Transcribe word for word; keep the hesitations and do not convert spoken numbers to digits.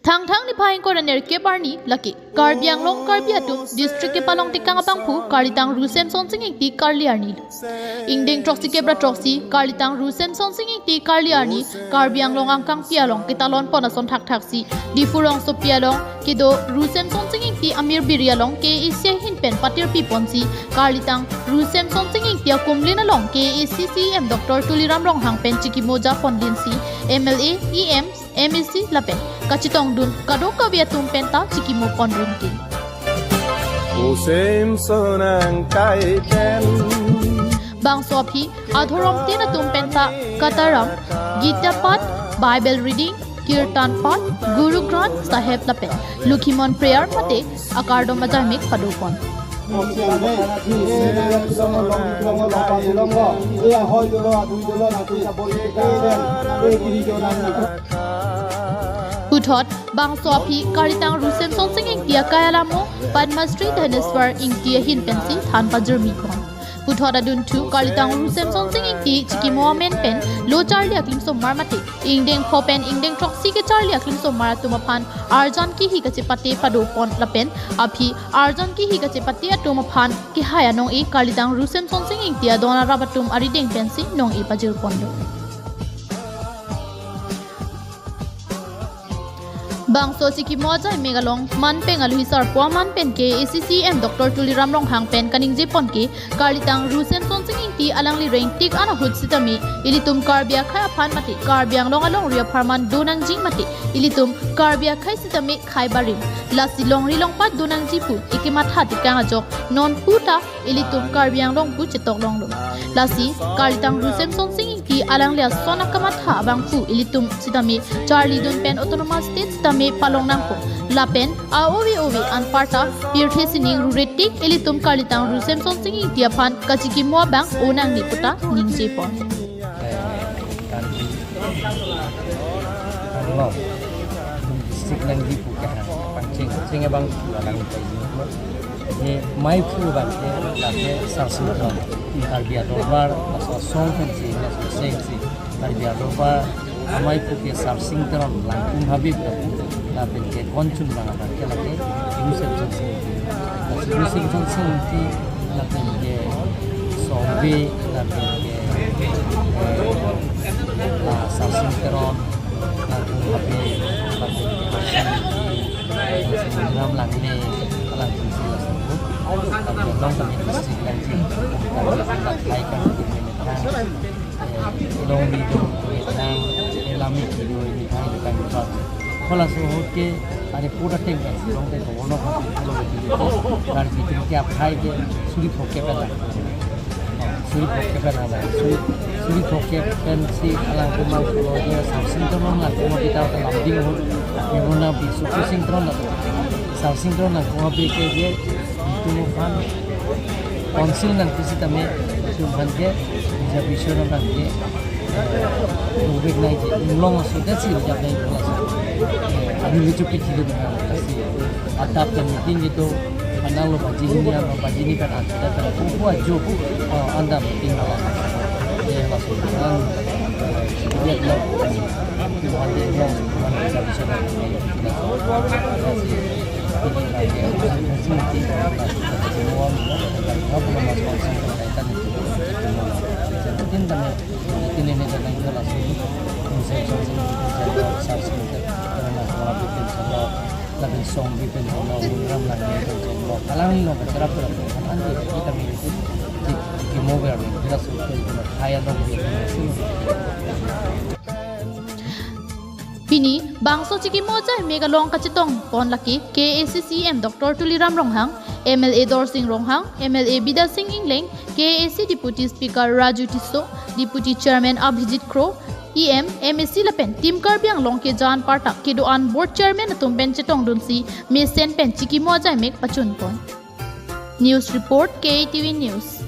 Thangthang niphai ingkoi ra nerkep arni lake Karbi Anglong Karbi atum district kepalong tekang abangphu Karlitang Ru Semsonsing Ingti karli arni lo. Ingdeng throksi kep ra throksi Karlitang Ru Semsonsing Ingti karli arni Karbi Anglong angkangpi along ketalon pon ason thakthaksi Diphu rongsopi along kedo Ru Semsonsing Ingti amirbiri along K A A C ahin pen patirpi ponsi Karlitang Ru Semsonsing Ingti akumlin along K A A C C E M Doctor Tuliram Ronghang pen chikimo ja ponlinsi M L A, E M, M A C lapen kachetongdun kadokave atum penta chikimo pon rinti. Ru Semson angkai pen. Bangso aphi adhorom tin atum penta kataram, Gita Path, Bible reading, Kirtan Path, Guru Granth Sahib lapen Lokhimon prayer mate akardom ajaimek padopon. Puthot bangso aphi Karlitang Ru Semsonsing Ingti akai alamo Padma Shri Dhaneswar Ingti ahin pensi than pajirmi pon. Puthot adunthu Karlitang Ru Semsonsing Ingti chikimo amen pen lo charli aklimsomar mate ingdeng pho pen ingdeng throksi kecharli aklimsomar atum aphan arjan kihi kachepate padopon lapen aphi arjan kihi kachepate atum aphan kehai anong-e Karlitang Ru Semsonsing Ingti adon arap atum arideng pensi nong-e pajirponlo. Bangso chikimo ajaimek along manpeng aluhi sarpo aman pen K A A C C E M Doctor Tuliram Ronghang pen kaningjepon ke Karlitang Ru Semsonsing Ingti alangli rengtik an ahut sitame ilitum Karbi akhei aphan mate Karbi Anglong alongri apharman donangji mate ilitum Karbi akhei sitame khei barim lasi longri longpat donangji pu eke matha tekang ajok non puta ilitum Karbi Anglong pu chetok longlo. Lasi Karlitang Ru Semsonsing Ingti alangli ason akamatha abangphu ilitum sitame charlidun pen Autonomous State sitame palong nangpo. Lapen a-ove ove anparta pirthe sining rure tik ilitum Karlitang Ru Semsonsing Ingti aphan kachikimo abang onangne puta ningjepon. Karbi Anglong district nangji pu kehang pangcheng cheng abang alang pai. Ye maiphu abang ke lake Sarsing Teron Karbi Adorbar laso asong pensi laso sengsi Karbi Adorbar amaiphu ke Sarsing Teron Langkung Habib lapen ke konchun abang abang ke lake Ru Semsonsing Ingti. Ru Semsonsing Ingti lapen ke Songbi lapen ke eh, ah, Sarsing Teron Langkung Habib lapen ke Harsing Ingti, Ram Langne, alangtum si laso. Karbi Anglong kami district nangji, kami anak hai kami di Memetang, eh, Longri do Memetang, eh, Lamiki do Memetang, Memetang, Memetang. Hala so hote, are pura teng kan, long teng ko, long ko, long ko, Karbi atum ke aphai ke, suri pho kep pen. Suri pho kep pen, suri, suri pho kep pensi alangtum mang ko, je, Sarsing Teron lang ko, kita alam ding ho, ye mo na bi, Sarsing Teron lang ko, Sarsing Teron lang ko, bi ke, je, itum aphan council nangpi sitame itum aphan ke reservation nangji, eh, rubek nangji, inglong aso det si rejap nangji, inglong aso. Eh, aning lucu ke chili dengan kasi adap pen meeting gitu, kanang lo baji hini, ano baji hini kan ada kan kuku ajo ku, eh, anda meeting malam. Ya, langsung kan, eh, dia bilang, Tuhan dia bilang, Tuhan bisa, bisa, bisa. Pini bangso chikimo ajaimek along kachetong pon lake K A A C C E M Doctor Tuliram Ronghang, M L A Dorsing Ronghang, M L A Bidya Sing Engleng, K A A C Deputy Speaker Raju Tisso, Deputy Chairman Abhijit Kro, E M, M A C lapen Team Karbi Anglong keja anparta kedo-an Board Chairman atum pen chetongdunsi mesen pen chikimo ajaimek pachun pon. News report, K A T V News.